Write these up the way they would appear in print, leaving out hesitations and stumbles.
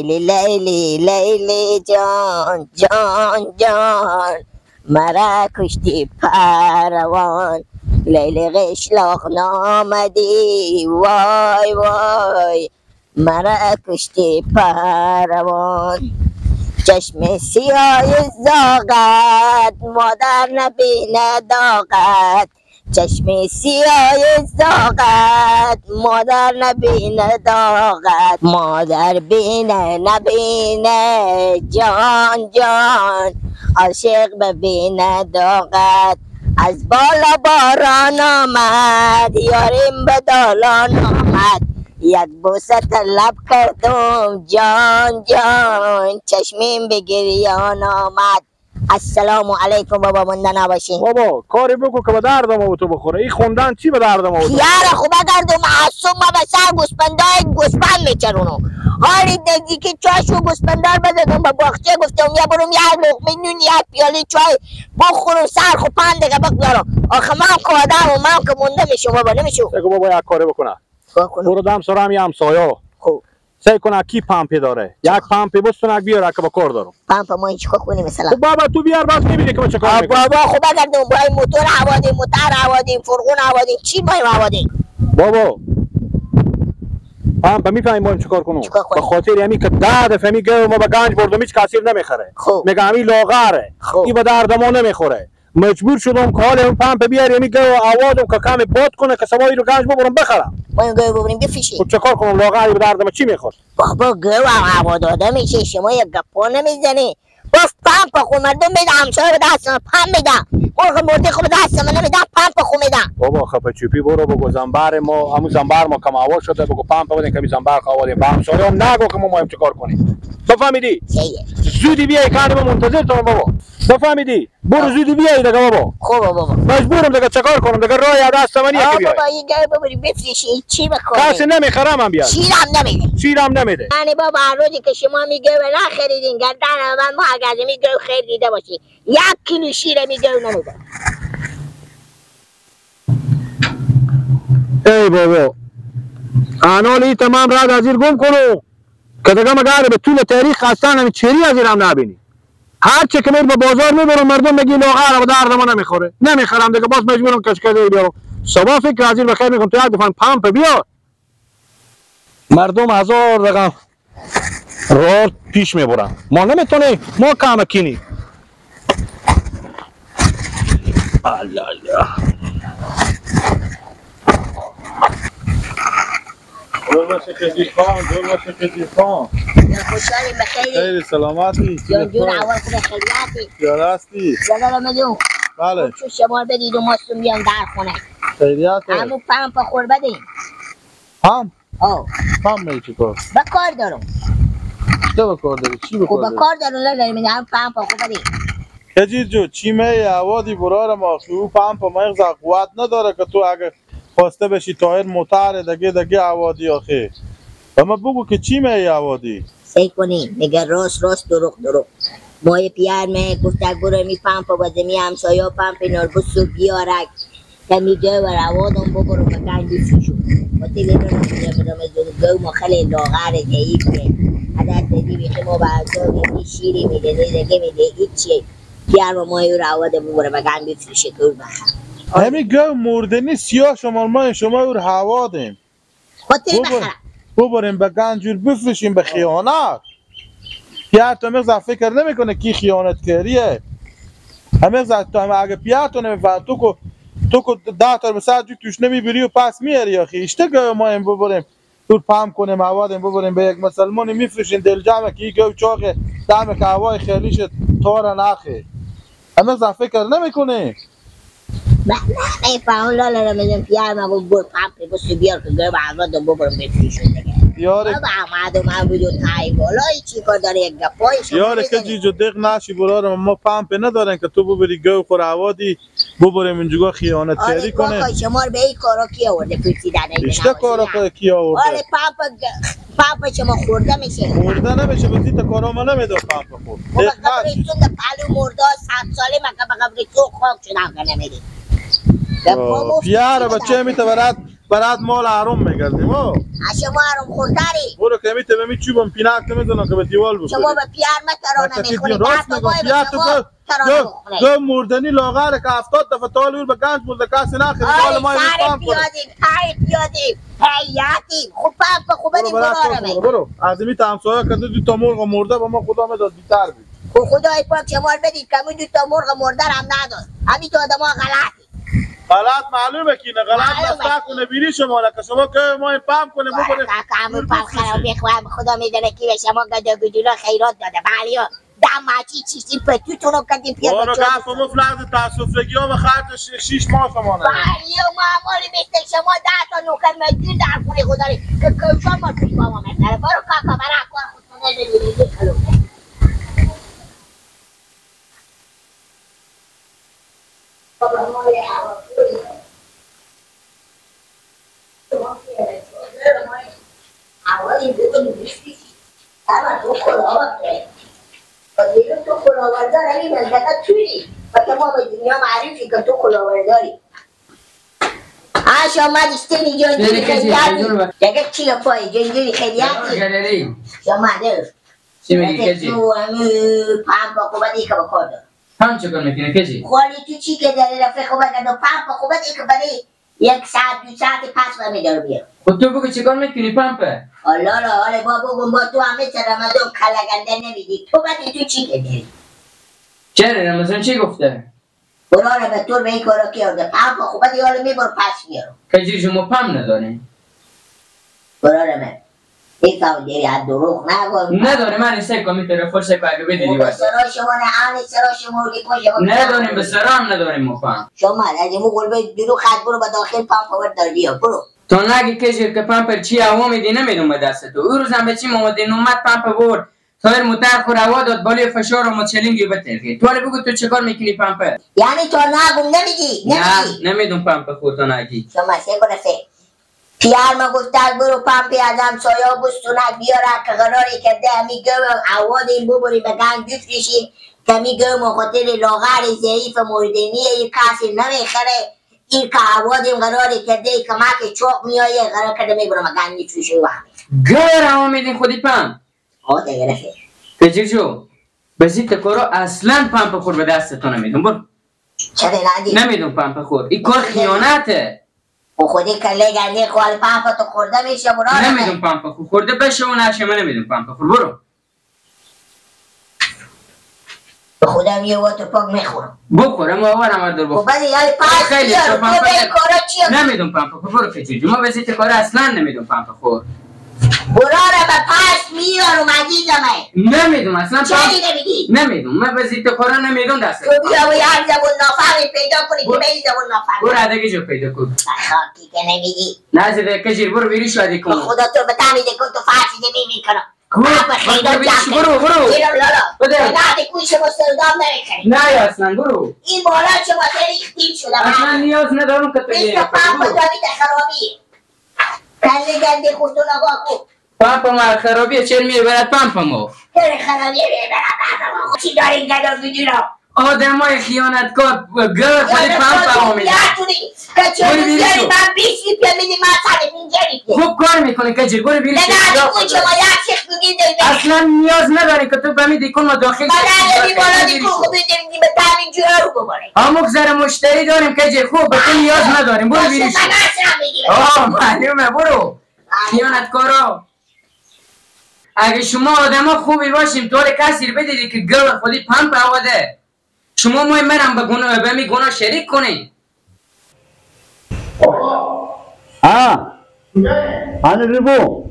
لیلی لیلی لیلی جان جان جان مرا کشتی پروان لیلی قشلاق نامدی وای وای مرا کشتی پروان چشم سیاه زاغت مادر نبینه داغت چشم سیاه زاغت مادر نبینه داغت مادر بینه نبینه جان جان عاشق ببینه داغت از بالا باران آمد یاریم به دالان آمد یک بوسه طلب کردم جان جان چشمیم به گریان آمد. السلام علیکم بابا مونده نباشین. بابا کاری بگو که به درد ما تو بخوره. این خوندن چی به درد ما؟ یار خوب گردم معصوم ما به سر گوسپندای گوسپند میچرونم. حالی نزدیکی چاشو گوسپندار بزدم به باغچه گفتم یا برم یک لقمه نون یک پیاله چای بخورم سر خو پند دیگه بگذارم. آخه من که آدم و من که مونده میشم بابا نمیشم. بگو بابا یک کاری بکنه. برو دم سرم یه همسایه. خب سعی کن کی پمپی داره یک پمپی بستون بیار که با کار دارم. پمپ ما این چیکار کنیم مثلا؟ خب بابا تو بیار بس میبینی که ما چیکار میکنیم. بابا خب بگردم با این موتور آوادیم موتور آوادیم فرغون آوادیم چی ما آوادیم؟ بابا پمپ میفهمیم ما چیکار کنیم؟ به خاطر همین که 10 دفعه میگه ما به گنج بردم هیچ کسی نمیخره. میگه همین لاغره این به درد ما نمیخوره. مجبور شدم که حال اون پمپ بیار یعنی گو آوادم که کم باد کنه که سوایی رو گنج ببرم بخرم. ما این گو ببریم بفشیم. خب چه کار کنم لاغری به درد ما چی میخورد؟ بابا گو هوا داده میشه شما یک گپا نمیزنی. گفت پمپ خو مردم میده همسایه به دست من پمپ میدم. مرغ مرده خو به دست من نمیدم پمپ خو میدم. بابا خفه چوپی برو بگو زنبر ما همون زنبر ما کم هوا شده بگو پمپ بدین کمی زنبر آوادیم. به همسایه هم نگو که ما مایم چیکار کنیم. بفهمیدی؟ زودی بیای کاری ما منتظر تو بابا. بفهمیدی؟ برو زودی بیای دیگه بابا. خب بابا. مجبورم دیگه چیکار کنم دیگه راه از دست من یکی بیای. بابا این گاو ببری بفروشی چی بکنی؟ کسی نمیخرم هم بیاد. شیرم نمیده. شیرم نمیده. یعنی بابا هر روزی که شما میگه نخریدین گردن من ما اگر میگه خریده باشی یک کیلو شیر میگه نمیده. ای بابا انال ای تمام راد از زیر گم کنو که دیگه مگر به طول تاریخ اصلا همین چری از هم نبینی. هر چه که میر به بازار میبرم مردم میگی لاغر و درد ما نمیخوره نمیخرم دیگه باز مجبورم کشکده بیارم. صبح فکر از این بخیر میکنم تو یک دفعه پمپ بیار. مردم هزار رقم راه پیش میبرن ما نمیتونیم ما کم کینی. الله الله خوشحالیم بخیری. خیلی سلامتی. جان جون اول خوب خیریتی. جان هستی. جلال مدون. بله. چون شما بدید و ماستون بیان در خونه. خیریت. همون پمپ خور بدین. پمپ؟ آه. پمپ می چیکار؟ به کار دارم. چه به کار داری؟ چی به کار داری؟ به کار دارم لالا میگم هم پمپ خور بدین. کجی جو چی می آوادی برارم آخی او پمپ ما قوت نداره که تو اگه خواسته بشی تایر موتر دیگه دیگه آوادی آخه. و ما بگو که چی می آوادی؟ سعی کنی میگه راست راست دروغ دروغ. مای پیار می گفت برو می پمپ بازه می همسایه پمپ نربسو بیارک که میگه و روادم ببرو به گنج بفروشو. و تیگه رو نمیدونم گو ما خیلی لاغر ضعیفه. عدد دیدی بیخی ما به همسایه شیری میده دیگه میده هیچی. پیار مای رواد ببرو به گنج بفروشه که بخر. همین گو مردنی سیاه شما ما شما رو هوا دیم. ببریم به گنجور بفروشیم به خیانت. پیار تو مغز فکر نمیکنه کی خیانت کریه. همه تو هم اگه پیار تو نمیفهم تو کو 10 تا به سر توش نمیبری و پس میاری آخه. اشته گو ما هم ببریم دور پام کنیم هوا دیم ببریم به یک مسلمانی میفروشیم دل جمع کی گو چاقه دم که هوای خیلی شد تار نخه. همه فکر نمیکنه. نه نمیفهم لالا رو میگم پیار ما برو پمپ بسو بیار که گرب عوض ببرم بفروشم دیگه. یاره بابا مردم هم بود و تای بالای چی کار داره یک گپای شما یاره که جیجو دق نشی برارم ما پمپ ندارن که تو ببری گو خور عوادی ببریم اینجا خیانت کاری کنه. آره شما رو به این کارا کی آورده پرسیدن اشته کارا کی آورده؟ آره پمپ شما خورده میشه. خورده نمیشه به زیت کارا ما نمیده پمپ خورد. بابا قبرستون پلو مرده 100 ساله مگه به قبرستون خاک شدم که نمیدی. پیاره بچه میتوارد برات مال حرام میگردیم. شما حرام خورداری. برو که میته می چوبم پینک نمیزنم که به دیوال بخوری. شما به پیار ما ترانه میخونی. راست میگم پیار تو دو مردنی لاغره که 70 دفعه تالور به گنج برده کسی نخرید. حال ما سر پیادیم پای پیادیم حیاتیم. خوب پمپ خوب بدیم برو. برو از این همسایه که دو تا مرغ مرده به ما خدا میداد بیتر بی. خدای پاک شما بدید که دو تا مرغ مرده هم نداد. همین تو آدم‌ها غلطی. غلط معلومه که نه غلط نستا کنه بیری شما که شما که ما این پمپ کنه بکنه. همون پمپ خرابی خدا میدونه کی به شما گدا گدولا خیرات داده. بله دم ماچی چیزی پتوتون رو کردیم پیاده. برو گفت مفلق تاسفگی ها به خرج 6 ماه شما نه. بله ما مالی مثل شما 10 تا نوکر مجبور در خونه خداری که کوشان ما توی بابا می‌خره. برو کاکا برا کار خودتون ببینید کلو. تو کلاهبردار همین منطقه تویی و تمام دنیا معروفی که تو کلاهبرداری. آش آمد استینی جنجیری خیلیاتی دیگه چیه پای جنجیری خیلیاتی شما ده چی میگی کجی؟ تو همین پمپ خوبه که بکار دار. پمپ چکار میکنه کجی؟ خالی تو چی که داری رفیق خوبه که پمپ خوبه که برای 1 ساعت 2 ساعت پس برمیداره بیا. خب تو بگو چیکار میکنی پمپه؟ الله را حالا با بگم با تو همه چه رمضان کلگنده نمیدی. تو بعد تو چی که داری؟ چرا رمضان چی گفته؟ برو به تو به این کارا کی آورده؟ پمپ خوبه دیگه حالا میبر پس میارم. کجی شما پمپ نداریم؟ برو من میفهم دیگه از دروغ نگو. نداره من سه کمی تلفن سه اگه بدی بس. سرا شما نه آن سرا شما رو نداریم به سرا هم نداریم ما پمپ. شما از مو قلبه دروغ خط برو به داخل پمپ آورد دار بیا برو. تو نگی کشیر که پمپ چی عوامی نمیدونم به دست تو. اون روزم به چی اومده نومد پمپ برد. تایر موتر خور هوا داد بالای فشار و مچلینگی بترخی. تو حالا بگو تو چیکار میکنی پمپ؟ یعنی تو نگم نمیگی؟ نه نمیدونم پمپ خود تو نگی. شما سه کنه پیار ما گفتن برو پمپی از همسایا بستونک بیاره که قراری کرده همی گم عواد این ببری به گنگ بفروشیم که می گم خاطر لاغر ضعیف مردنیه این کسی نمیخره. این که عواد این قراری کرده که مک چاق میایه قرار کرده میبرم به گنگ میفروشیم و گم هوا میدین خودی پمپ؟ آه دیگه رفیق کجی جو بزید کارو اصلا پمپ خور به دستتون نمیدون. برو چرا ندی؟ نمیدون پمپ خور این کار خیانته. و خودی کله گنده خوال پمپ تو خورده میشه برو. نمیدون پمپ خور خورده بشه و نشه من نمیدون پمپ خور. برو به خودم یه واتر پاک میخورم. بخورم و آورم در بخور. خب بعد یعنی پس بیار تو به کارا چیه؟ نمیدون پمپ خور. برو کجی جو ما بزید کار اصلا نمیدون پمپ خور. برو را به پس میارم عزیزمه. نمیدونم اصلا. چرا نمیدی؟ نمیدونم من به زیت کارا نمیدونم دست. تو بیا و یک زبون نافهمی پیدا کنی که به این زبون نافهمی. برو ادگی جو پیدا کن. خاکی که نمیدی. نه زیده کجیر برو بیری شادی کن. خدا تو به تعمیده کن تو فرسیده میبین کنم. برو برو. بده. نه کوی شما سردام نمیخری. نه یا اصلا برو. این بالا شما ریختیم شده. اصلا نیاز ندارم که تو بیاری. پمپ داوید خرابی. کله گنده خودتون آقا کو. پمپ ما خرابیه چرا میبرد پمپ ما؟ چرا خرابیه میبرد پمپ ما؟ چی دارین گدا گدولا؟ آدمای خیانتکار گل خودی پمپ ما میده. کچه بیاری من 20 روپیه میدی من 150 روپیه. خوب کار میکنه کجیر برو بیری. نه نه کوی شما یک شیخ بگیر داری. اصلا نیاز نداری که تو به دیکن ما داخل. نه نه بالا دیکن خوب میدیم به تامین جوها رو ببره. همون ذره مشتری داریم کجیر خوب به تو نیاز نداریم برو بیری. آه معلومه برو. خیانتکارا اگه شما آدما خوبی باشیم طور کسی رو بدیدی که گل خودی پمپ آورده شما مای مرم به گناه به می گناه شریک کنی. آه انا ربو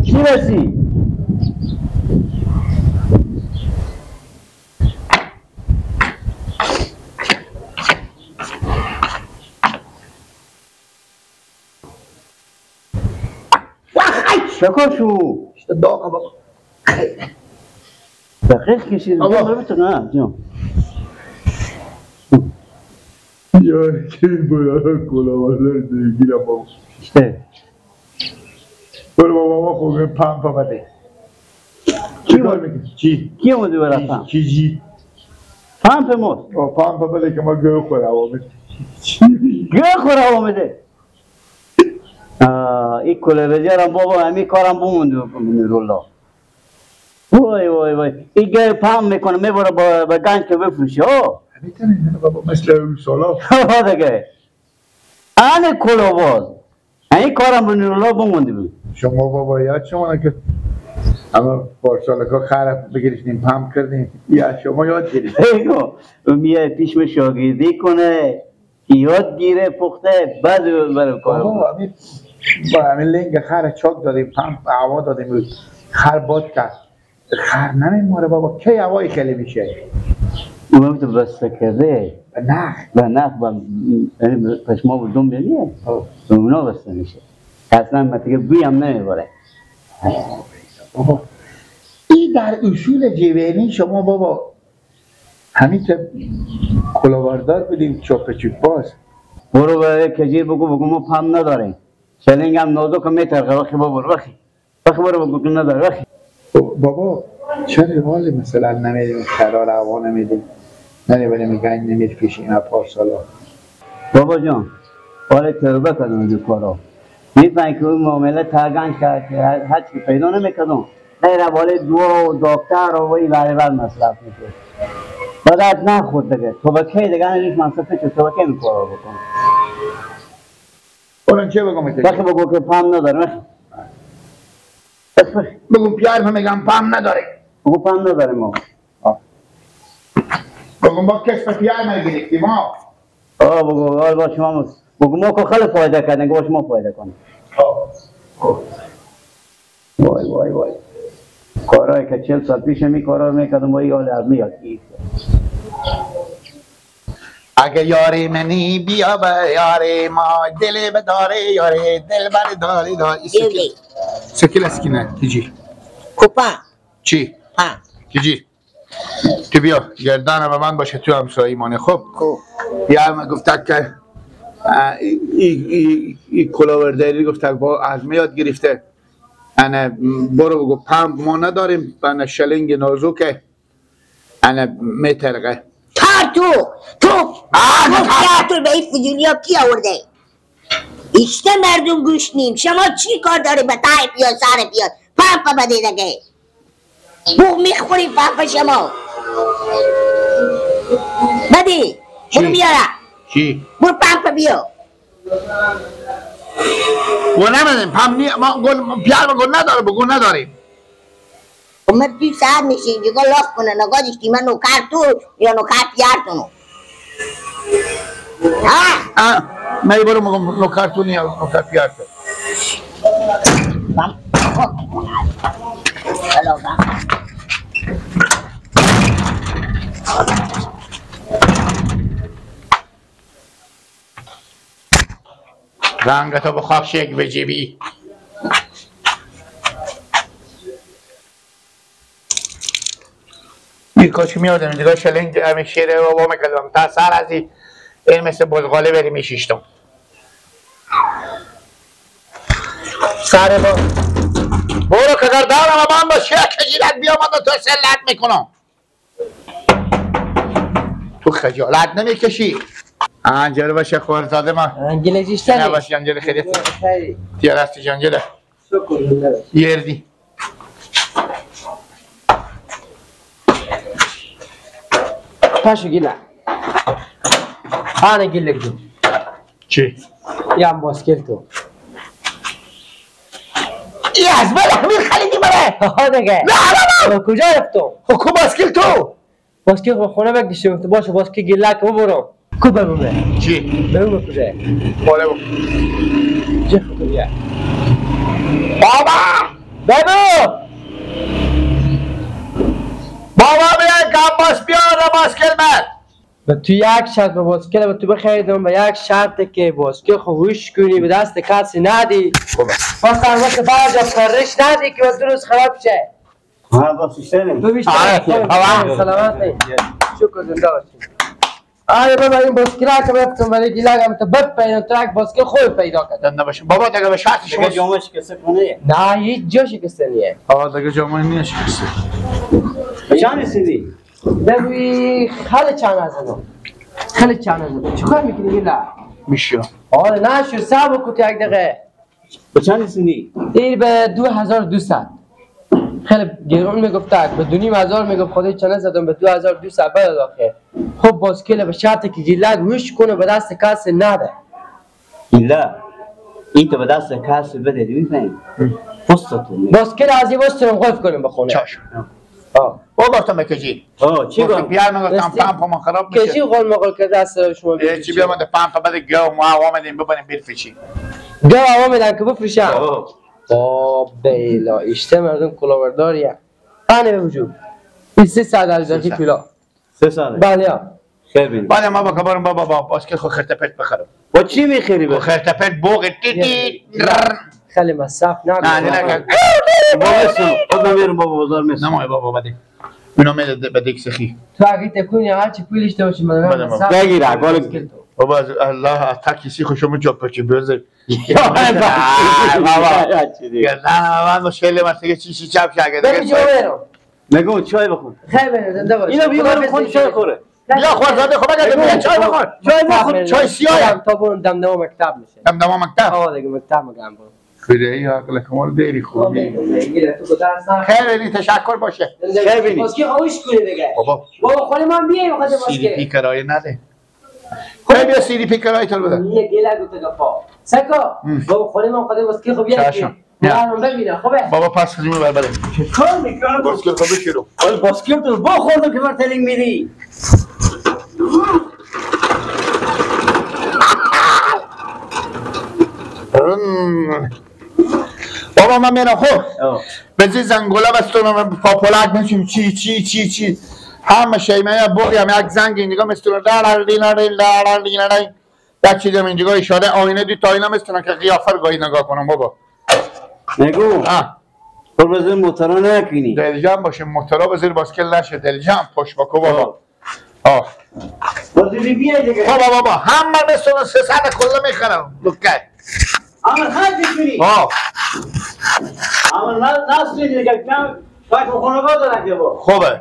چی رسی؟ شکاشو داغ بابا دقیق کشید نه جان یا کی باید کلاهبردار دیگیرم بابا چه برو بابا خوب پمپ بده چی کار میکنی چی کی اومده برای پمپ کی جی پمپ ماست. پمپ بده که ما گوه خوره آمده. گوه خوره آمده. این کلوزیرم بابا همین کارم بموند نورالله. وای وای وای این گوه پمپ میکنه میبره با گنج که بفروشه. میتونی بابا مثل اون سالا. ها دیگه. آن کلوباز. این کارم به نورالله بمونده بود. شما بابا یاد شما که اما پارسالکا خرف بگیریم پمپ کردیم یا شما یاد گرفتید. ایگو میای پیش می شاگردی کنه یاد گیره پخته بعد برای کار. بابا با همین لنگ خر چاک دادیم پمپ هوا دادیم خر باد کرد خر نمیماره بابا کی هوای خیلی میشه. اونم تو بسته کرده نخ به نخ با پشما و دم بیانیه اونا بسته میشه اصلا متیگه بوی هم نمیباره. بابا این در اصول جیوینی شما بابا همین که کلاوردار بودیم چوپ چوب باز برو به کجی بگو بگو ما پم نداریم شلنگ هم نازک میترخه وقتی بابا وقتی وقتی برو بگو که نداره وقتی. بابا چرا حال مثلا نمیدیم قرار هوا نمیدیم نمیبریم گنج نمیر پیش اینا پارسالا. بابا جان حال توبه کردم از کارا میفهمی که اون معامله تا گنج هر چی پیدا نمیکردم غیر حواله دعا و دکتر و این بر بر مصرف میشه بعد از نخورد دیگه تو کی دیگه نیست مصرف چه تو کی میکارا بکنم. اون چه بگم وقتی بگو که پام نداره بگم پیار میگم پام نداره. بگو پام نداره ما. بگم با کس پیار نگرفتیم ما. بگو آل با شما بگو ما که خیلی فایده کردن با شما فایده کنیم. وای وای وای کارهایی که 40 سال پیش می کارا میکردم با این حال از میاد. اگه یاری منی بیا به یاری ما دل بداره یاری دل بر داری داری. سکیل اسکینه تیجی کوپا چی؟ ها تیجی تو بیا گردنم به من باشه تو همسایه مانه. خب یا من گفت که ای کلاورداری گفت با از میاد گرفته انا برو بگو پمپ ما نداریم انا شلنگ نازوکه انا میترقه. تار تو تو به این فضولیا کی آورده؟ ایشته مردم گوش نیم شما چی کار داری به تای پیاز سر پیاز پمپ بده دیگه بوغ میخوری پمپ شما بدی برو بیاره. چی؟ برو پمپ بیا. گل نمیدیم پمپ نی ما گل پیار گل نداره بگو نداریم. من توی ساعت میشه اینجا لاف کنه نگاه دیشتی من نوکر تو یا نوکر پیار تونو. ها من برو میگم نوکر تو نیا نوکر پیار تو. رنگ تو بخواب شک به جیبی. کاش میادم دیگه شلنگ همه شیره بابا میکردم تا سر از این مثل بزغاله بری میشیشتم سر با برو که گردانم من با شیره کجیلت بیا من تو سلت میکنم تو خجالت نمیکشی. انجل باشه خورزاده ما انجل نه باشه انجل خیلی تیارستی جانجل یردی پاشو گیلا انا اقول لك جو چی؟ يا عم باسكيلتو يا زبالة حمير خالدی بره هذا قاعد نه نه کجا رفتو؟ کو باسکیلتو باسکیل خونه بگدیشی گفت باشه باسکیل گیلک ببرو کو ببومه چی؟ ببومه کجا؟ بالا بو چه خطویه بابا بابا بابا بیا کامباس بیا باسکیل من به تو یک شرط به باسکیل به تو بخریدم به یک شرط که باسکیل خوش کنی به دست کسی ندی مثلا وقت بعد پرش ندی که درست خراب شه. ها باس اشتریم سلامت شکر زنده باشی. آره بابا این باسکیل که رفتم ولی گیلاگم تو بد پیدا ترک باسکیل خوب پیدا کردم. زنده باشی بابا دیگه به شرط شما جامعه شکسته کنه. نه هیچ جا شکسته نیه. آه دیگه جامعه نیه شکسته. چند رسیدی؟ بگوی خیلی چند زدم. خیلی چند زدم. چیکار میکنی گیلا؟ میشه. آره نشو صبر کن یک دقیقه. به چند رسوندی؟ این به 2200. خیلی گرون میگفت به 2500 میگفت خدای چند زدم به 2200 بعد آخه. خب باسکل به شرط که گیلا روش کنه به دست کس نده. گیلا این تو به دست کس بده میفهمی؟ پستتون. باسکل از این وسترم قفل کنیم به خونه. چشم. بابا گفتم کجی؟ چی گفت؟ بیار من گفتم پمپ ما خراب میشه. کجی قول مقول کرده از شما چی بیا من پمپ بعد گاو ما آمدیم ببریم بفروشیم. گاو آمدن که بفروشم. باب بیلا اشته مردم کلاورداریه. پنه به وجود. این 300 از کیلو. 300. بله. خیر بین. بعد ما با کبارم بابا با باسکل خو خرت پرت بخرم. با چی میخری؟ با خرت پرت بوق تی تی. خیلی مصرف نکن. نه نه. بابا میرم بابا بازار میرم. نه بابا بده. اینو میده به دیک سخی. تو اگه تکونی هر چی پولش داشته باشی من بگیر گل بابا الله تاکسی خوشم جا پچی بزر. بابا نه من مشکل من دیگه چی چی چپ شاگه دیگه. نگو چای بخور. خیر بده زنده باش. اینو بیا خود چای خوره. بیا خورزاده خب اگه بیا چای بخور. چای بخور چای سیاه. تا برم دم دم مکتب میشه. دم دم مکتب. آه دیگه مکتب میگم برم. خدایی عقل کمال دیری خوبی. خیلی تشکر باشه. خیلی باسکی خاموش کنی دیگه. بابا بابا خالی من بیایم خود باسکی. سی دی پی کرایه نده. خب بیا سی دی پی کرایه تو بده. یه گله گفت گپا. سکا بابا خالی من خود باسکی خب بیا. من ببینم خوبه. بابا پس خدمه بر بله. کار میکنم باسکی خب بشیرو. آل باسکی تو بخوردم که بر تلینگ میری. بابا من میرم خب به زی زنگوله بستونم پاپولک میشیم چی چی چی چی همه شیمه بوقیم یک زنگ اینجا مستونم یک چیزم اینجا اشاره آینه دی تا اینا مستونم که قیافه رو گاهی نگاه کنم بابا. نگو تو بزر موترا نکنی دلجم باشه موترا بزر باسکل نشه دلجم پشت باکو بابا. بابا بابا همه مستونم 300 کلا میخرم لکه عمل خرج میکنی. عمل نصری دیگه کم باید خانگاه دارن که با. خوبه.